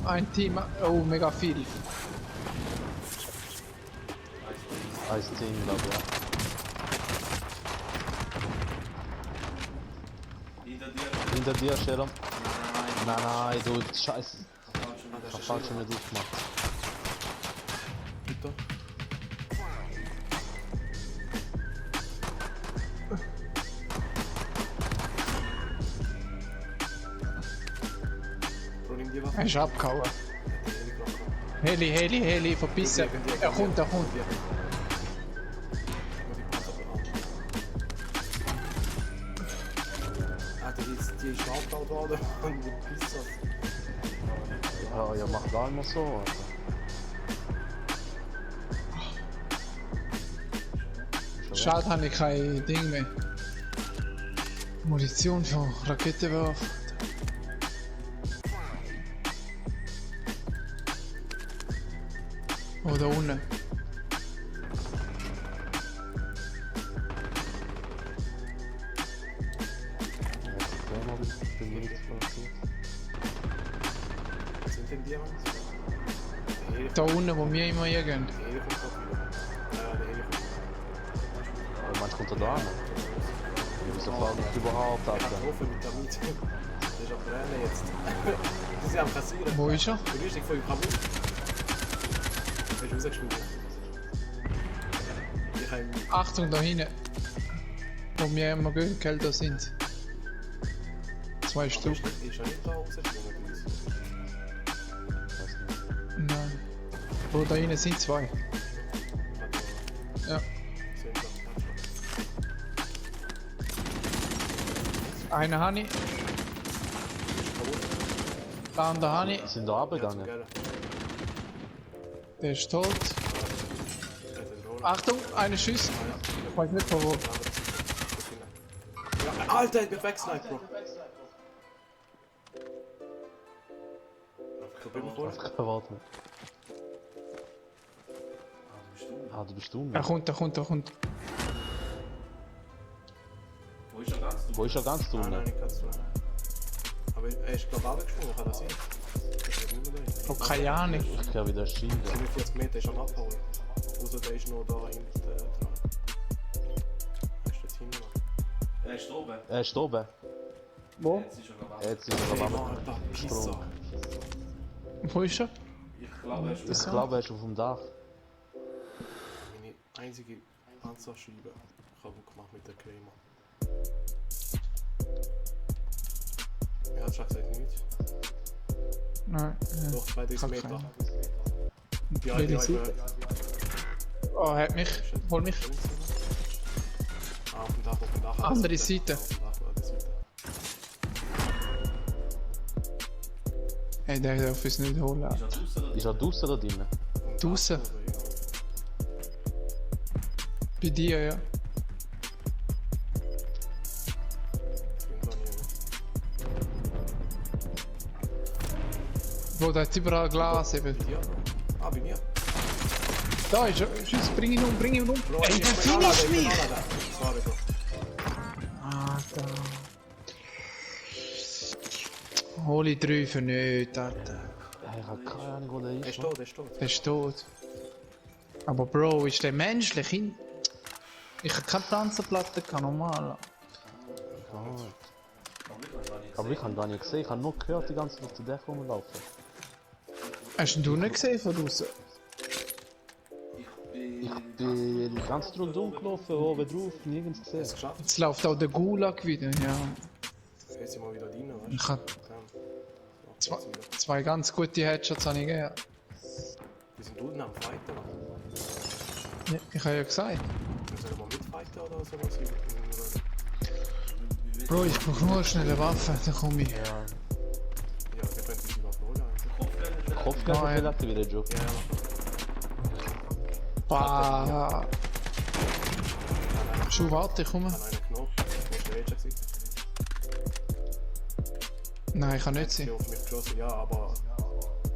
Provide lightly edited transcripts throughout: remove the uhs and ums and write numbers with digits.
ein Team. Oh, mega viel. Eins Team, glaube ich, ja. Hinter dir, Sharon. Nein, du Scheiße. Ich hab falsch nicht aufgemacht. Bitte. Bro, nimm die Waffe. Er ist abgehauen. Heli, verpissen. Er kommt. Alter, die ist abgebaut worden und die Pizza. Ja, mach da immer so, Alter. Schade, habe ich kein Ding mehr. Munition für Raketenwerfer. Oh, da unten. Was sind denn die? Da unten, wo wir immer hingehen. Der Heli kommt gerade wieder. Ja, der Heli kommt. Manchmal kommt er da an. Wieso fahren wir überhaupt ab? Ich hab offen mit der Miete. Der ist am Brennen jetzt. Die sind am Kassieren. Wo ist er? Du bist nicht voll kaputt. Du bist rausgeschwungen. Ich habe ihn. Achtung, da hinten. Wo wir immer Gelder sind. 2 Stück. Ist er nicht da rausgeschwungen bei uns? Nein. Bro, da hinten sind 2. Ja. Einen habe ich. Den anderen habe ich. Sind da abgegangen? Der ist tot. Achtung, eine Schuss. Ich weiß nicht von wo. Ja, Alter, ich bin weggesniped, Bro. Warte. Ah, du bist du. Er kommt. Wo ist er ganz Nein, unten? nicht ganz so. Aber er ist, glaube ich, abgesprungen, kann das sein? Ich weiß nicht mehr dahin. Oh, keine Ahnung. Ich kann wieder schieben. 45 Meter ist am Abhauen. Außer der ist noch da hinten dran. Er ist dort hinten noch. Er ist oben. Er ist oben. Wo? Jetzt ist er noch Jetzt ist er aber Alter, Pizza. Wo ist er? Ich glaube, er ist Ich glaube, er ist auf dem Dach. Meine einzige Panzerscheibe kaputt gemacht mit der Crema. Er hat schon gesagt nichts. Nein. Doch, 32 Kann Meter. keiner. Ja, Will ja, ich sie? Oh, er hat mich. Hol mich. Ah, auf dem Dach. Andere Seite. Auf dem Dach, andere Seite. Hey, der darf uns nicht holen. er draußen oder? Ist er draußen oder drinnen? Draussen. Bei dir, ja. Bro, da hat überall Glas eben. Ja. Ah, bei mir. Da ist er. Schuss, bring ihn um. Bro, Ey, ich der bin finish mich! Sorry, Bro. Alter. Hol ich 3 für nicht, Alter. Ich habe keine Ahnung, wo der Er ist. ist tot, er ist tot. Der ist tot. Aber Bro, ist der menschlich? Ich habe keine Panzerplatte, normal. Aber ich habe da nicht gesehen. Ich habe nur gehört, die ganze Zeit zu der rumlaufen. Hast du nicht gesehen von draußen? Ich bin ganz rundum gelaufen, oben drauf, nirgends Er ist gesehen. geschafft. Jetzt läuft auch der Gulag wieder, ja. Jetzt sind wir wieder drin, weißt du? Ich habe Ja. zwei ganz gute Headshots habe ich gegeben. Wir sind unten am Fighten. Ja, ich habe ja gesagt. Sollen wir mitfighten oder sowas? Bro, ich brauche nur schnell eine Waffe, dann komme ich. Ja, wir können unsere Waffe holen. Also. Kopfgeber Nein. vielleicht wieder, Joe. Ja, ja. Bah. Schon warte, ich komme. An einen Knopf. Hast du den schon gesehen? Nein, ich kann nicht Die sehen. auf mich geschossen, ja, aber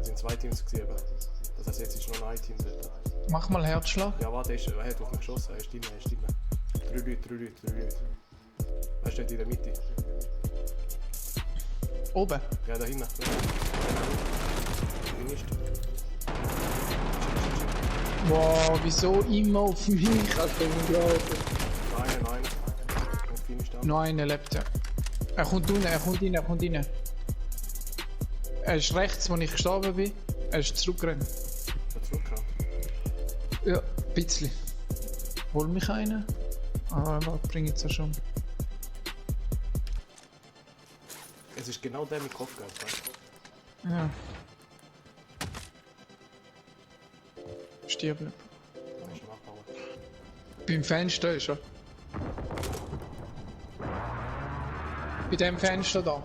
es sind 2 Teams gesehen. Das heißt, jetzt ist noch ein Team dort. Mach mal Herzschlag. Ja, warte, er hat auf mich geschossen, er ist drin, er ist drin. 3 Leute. Weißt du, dort in der Mitte. Oben. Ja, da hinten. Finished. Wow, wieso immer auf mich? Alter, unglaublich. Nein. Und finished auch. Noch einer lebt, ja. Er kommt rein, er kommt rein. Er ist rechts, wo ich gestorben bin. Er ist zurückgerannt. Ist er zurückgerannt? Ja, ein bisschen. Hol mich einer. Ah, warte, bring jetzt schon. Es ist genau der mit Kopfgeld, weißt du? Ja. Stirb nicht. Da ist er abgehauen. Beim Fenster ist er. Bei dem Fenster da.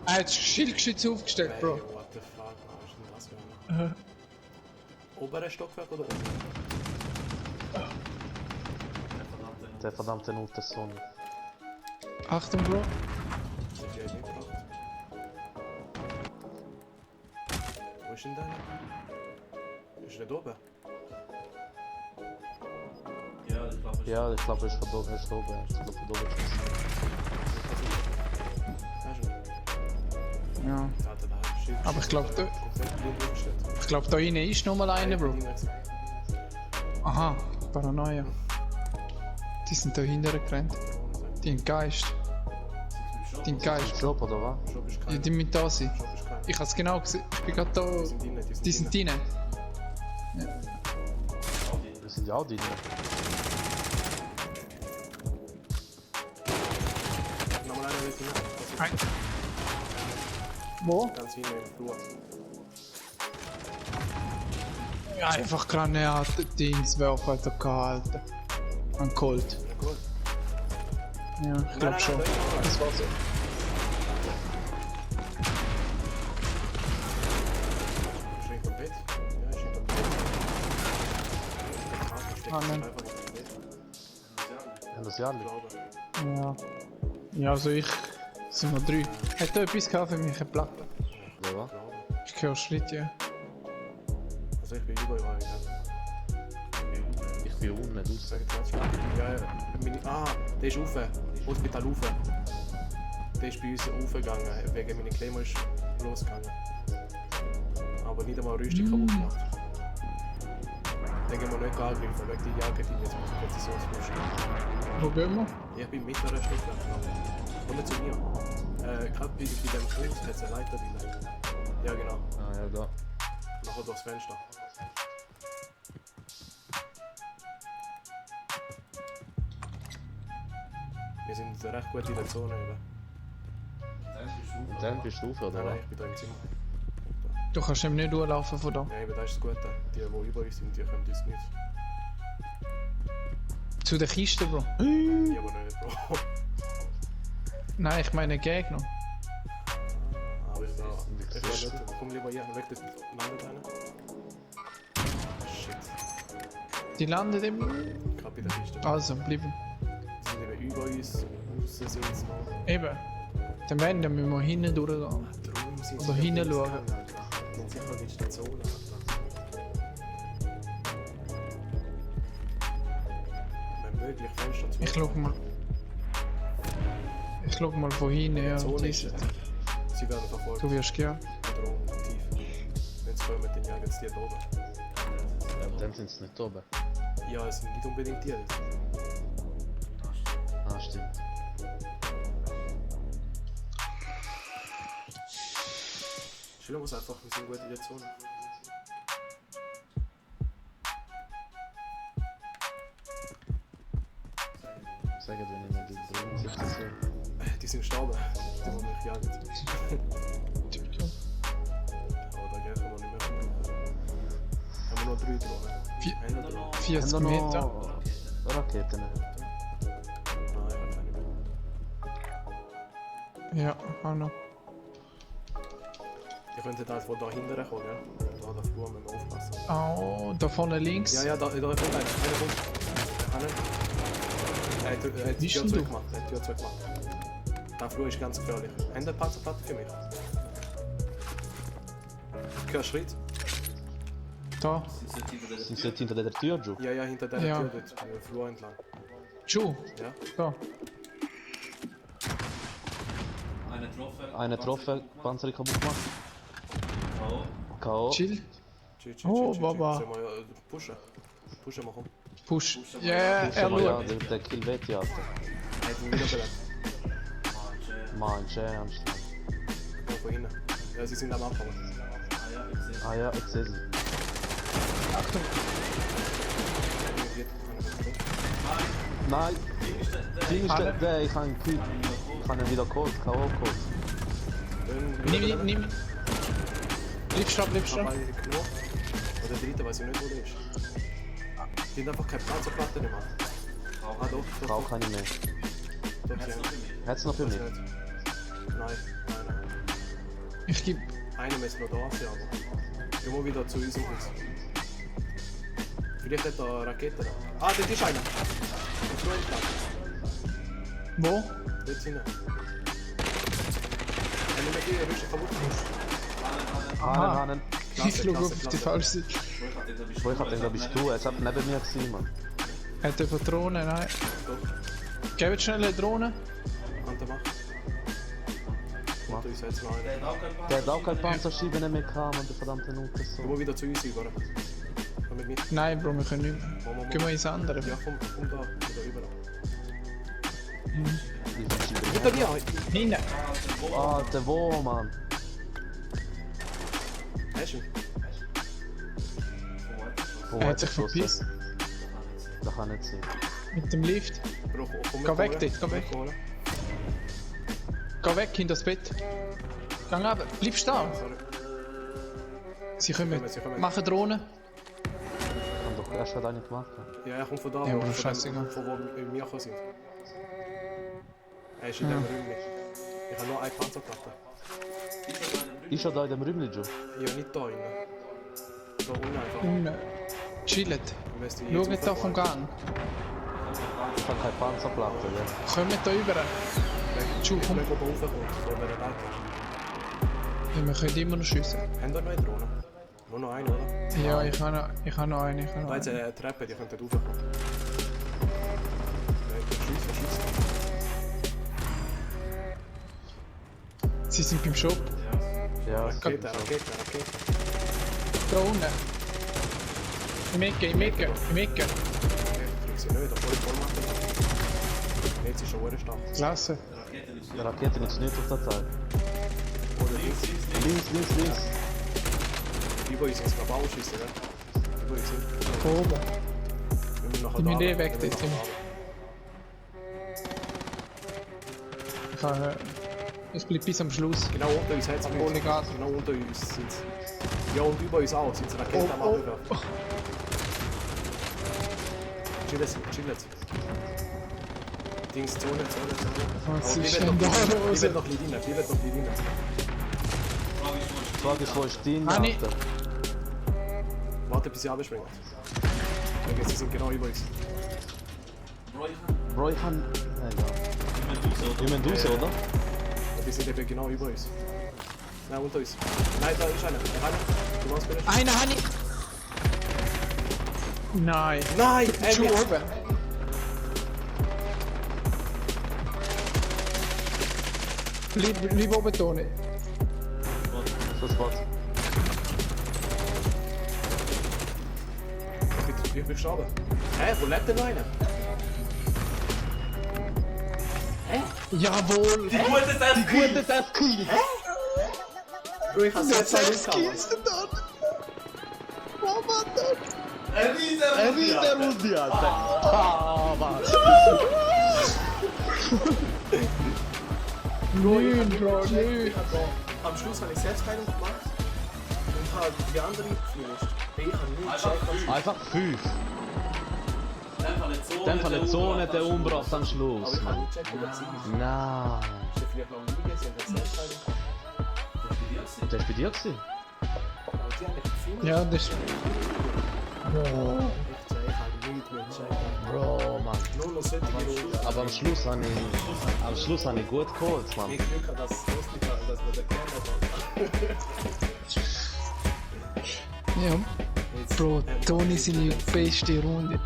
Er hat das Schildgeschütz aufgestellt, Hey, Bro. what the fuck, was ist denn das für einer? Oberes Stockwerk oder unten? Der verdammte Note Sonne. Achtung, Bro. Das ist ja nicht gebracht. Wo ist denn der? Ist der da oben? Ja, ich glaube, er ist von oben. Er ist von oben. Ich glaube, von oben geschossen. Weißt du nicht? Ja. Da hat er da ein Schild. Aber ich glaub, komplett blind aufgestellt. Ich glaube, da innen ist noch mal einer, Bro. Nein, Aha, Paranoia. Die sind da hinterher gerannt. Die haben Geist. Die haben Geist. Job, oder was? Shop ist Ja, keiner. die müssen da sein. Shop ist keiner. Ich hab's genau gesehen. Ich bin gerade da. Die sind drinnen, Die sind drinnen. Wir sind ja auch die. Nochmal einer mit hinein. Ein. Wo? Ganz hinten im Flur. Ja, einfach Granaten-Dings werfen, Alter, gehalten. An Colt. Ja, gut. Ja, ich glaube schon. Das war so. Ist nicht am Bett? Ja, ist nicht am Bett. Ah, nein. Einfach nicht am Bett. Haben das ja Ich alle? glaube. Ja. Ja, also ich. Es sind noch 3. Hat da etwas gehabt für mich, eine Platte? Oder was? Ich glaube. Ich höre Schritte, ja. Also ich bin überall. Ja. Ich bin unten nicht raus. Sag jetzt was. Ja, ja. Der ist rauf. Hospital rauf. Der ist bei uns raufgegangen, wegen meiner Klemo ist losgegangen. Aber nicht einmal Rüstung kaputt gemacht. Den gehen wir nicht angreifen, wegen der Jagd, die jetzt Präzisionsrüstung. Wo gehen wir? Ich bin im mittleren Stockwerk. Komm nicht zu mir. Gerade bei dem Kurs hat es eine Leiter drin. Ja, genau. Ah, ja, da. Nachher durchs Fenster. Wir sind recht gut in der Zone. Eben. Und dann bist du rauf, oder Nein, was? ich bin da im Zimmer. Du kannst eben nicht durchlaufen von da. Ja, eben, das ist das Gute. Die über uns sind, die können uns nicht. Zu der Kiste, Bro. Die aber nicht, Bro. Nein, ich meine Gegner. Aber ich will nicht. Komm lieber hier, weg das landet einer. Shit. Die landen eben. Gerade bei der Kiste. Also, bleiben. Die sind eben über uns. Aussen sind sie noch. Eben. Dann werden wir müssen wir hinten durchgehen. Darum sind Oder sie hinten auf uns schauen. gegangen, Alter. Die sind sicher nicht in der Zone, Alter. Wenn möglich, Fenster zu. Ich schau mal. Ich schau mal von hinten, ja. Zone ist. diese. Sie werden verfolgt. Du wirst gehen. Drohung tief. Wenn sie kommen, dann jagen sie die da oben. Ja, dann sind sie nicht oben. Ja, es sind nicht unbedingt die. Ah, stimmt. Schön was einfach, wir sind gut in der Zone. Sagen, wenn ich nicht drin sitze. So. Die sind gestorben, die wollen mich jagen. Aber da gehen wir nicht mehr verbrauchen. Haben wir noch 3 Drohnen? Vi- Einer Drohne? 40 Haben wir Meter. noch Raketen? Nein, ich habe keine mehr. Ja, auch noch. Ihr könntet halt von da hinten kommen, ja? Da, der Flur, müssen wir aufpassen. Oh, da vorne links. Ja, ja, da kommt einer. Einer kommt. Er kann nicht. Er hat die Wie Tür bist du? zugemacht. Er hat die Tür zugemacht. Der Flur ist ganz gefährlich. Ende Panzerplatte für mich. Ich höre Schritt. Da. Sind sie hinter der Tür, Joe? Ja, ja, hinter der Ja. Tür dort, Flur entlang. Ju, Ja? da. Eine Trophy, Panzer kaputt gemacht. K.O. Chill. Chill. Oh, Baba. Sollen wir pushen? Pushen wir, komm. Push. Ja, er Ja, schaut. der Kill weht ja. Er hat ihn wieder belebt. Mann, ernst. Ja, von hinten. Ja, sie sind am Anfang. Ah ja, ich sehe sie. Achtung. Nein! Ding ist der, ich kann ihn Kill. Ich kann ihn wieder geholt, K.O. geholt. Nimm. Bleib stehen. Oder der dritte, weiß ich nicht, wo der ist. Die haben einfach keine Panzerplatte mehr. Ah, doch. Frau kann ich mehr. Doch, ja. Hat's noch für mich? Nein. Ich geb. Einer müsste noch da sein, aber. Gehen wir wieder zu unserem Haus. Vielleicht hat er Raketen. Ah, dort ist einer! Der Flugplatz. Wo? Dort hinten. Wenn du die Rüstung kaputt machst. Hanen. Ich schau auf die falsche Seite. Wo ich hab den, da bist du, jetzt hat neben mir gesehen, Mann. Hat er Drohnen? Nein. Doch, Gebt schnell eine Drohne. Hunter macht. Mach. Und uns jetzt noch einen. Der hat auch kein Panzerscheibe nicht mehr gehabt, Mann, der verdammte Nuke so. Gehen wir wieder zu uns über. Komm mit. Nein, Bro, wir können nicht mehr. Mach. Gehen wir ins andere. Ja, komm da. Wieder rüber. Die Scheibe. Hinter dir! Hinten. Ah, der wo, Mann. Hast du ihn? Wo Er hat sich geschossen? verpisst. Das kann nicht sein. Mit dem Lift. Bro, komm Geh weg dort, geh weg. Holen. Geh weg, hinter das Bett. Geh ab, bleib stehen. Sorry. Sie kommen. Sie kommen. Machen Drohnen. Ich hab doch erst gerade eine gemacht. Ja, er kommt von da, Ja, wo Bro, von scheißegal. dem- von wo wir gekommen sind. Er ist in dem Räumchen. Ich habe nur eine Panzerplatte. Ist er da in dem Räumchen, Joe? Ja, nicht da innen. Da unten einfach. Unten. Chillet. Du müsst die Schaut jetzt da vom aufbauen. Gang. Ich hab keine Panzerplatte, ja. Kommt da rüber. Schuh, komm. Wenn wir oben raufkommen, so über den Berg. Ja, wir können immer noch schiessen. Haben wir noch eine Drohne? Nur noch eine, oder? Ja, ich habe noch eine. Da hat es eine Treppe, die könnt ihr raufkommen. Schießt. Sie sind beim Shop. Ja, Rakete. Da unten. Im Ecke. Ich krieg sie nicht, obwohl ich voll mache. Jetzt ist schon sehr stark. Klasse. die Rakete ist nicht auf der Zeit. Oder links. Links. Über uns ins Kabau schießen, ne? Über uns hin. Oben. Wir müssen nachher Die müssen da- eh weg wir müssen dort. nachher Ich habe... Es bleibt bis am Schluss. da. Genau unter uns hat es Ohne Gas. Genau unter uns sind sie. Ja, und über uns auch sind sie Raketen am Abwerfen. Chillen sie. Dings, Zone. Was Aber ist die denn wird da noch los? ein bisschen rein. Die Frage ist, wo ist die Ah, nee. Alter? Warte, bis sie abspringen. Okay, sie sind genau über uns. Bro, ich kann... Nein, ja. Wie Medusa, oder? Und die sind eben genau über uns. Nein, unter uns. Nein, da ist einer. Du warst bitte. Eine habe ich... Nein. Nein! Schuh oben. Bleib oben, Toni. Das war's. Ich bin gestorben. Hä, wo lebt denn noch einer? Jawohl. Die gute Death-Queen! Bro, ich hab's jetzt halt Skills ausgehauen. getan. Oh Mann, Er ist der Rudi, Alter! Ah, Mann! Nein, Bro, nein. Am Schluss habe ich Selbstheilung gemacht und habe die andere gefinisht. Ich habe nie gecheckt. Einfach 5. Dann von der Zone der umbracht am Aber Schluss, ich habe Mann. nie gecheckt, wie das ist. Nein. Ist der vielleicht noch nie gesehen, der Selbstheilung gemacht. Der ist bei dir gewesen? Aber die haben mich gefinisht. Ja, das ist... Ich habe nichts mehr gecheckt. Bro, Mann. Nur noch solche Minuten. Aber am Schluss habe ich gut geholt, Mann. Ich Glück habe, dass es lustig war, dass wir den Camera Ja. haben. Bro, Toni seine beste Runde.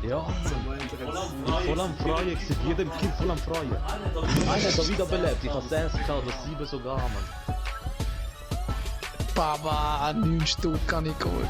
Ja, So endlich jetzt. voll am Freuen gewesen, jedem Kind voll am Freuen. Einer hat da wieder belebt, ich hab 6 gehabt oder 7 sogar, Mann. Baba, 9 Stück habe ich geholt.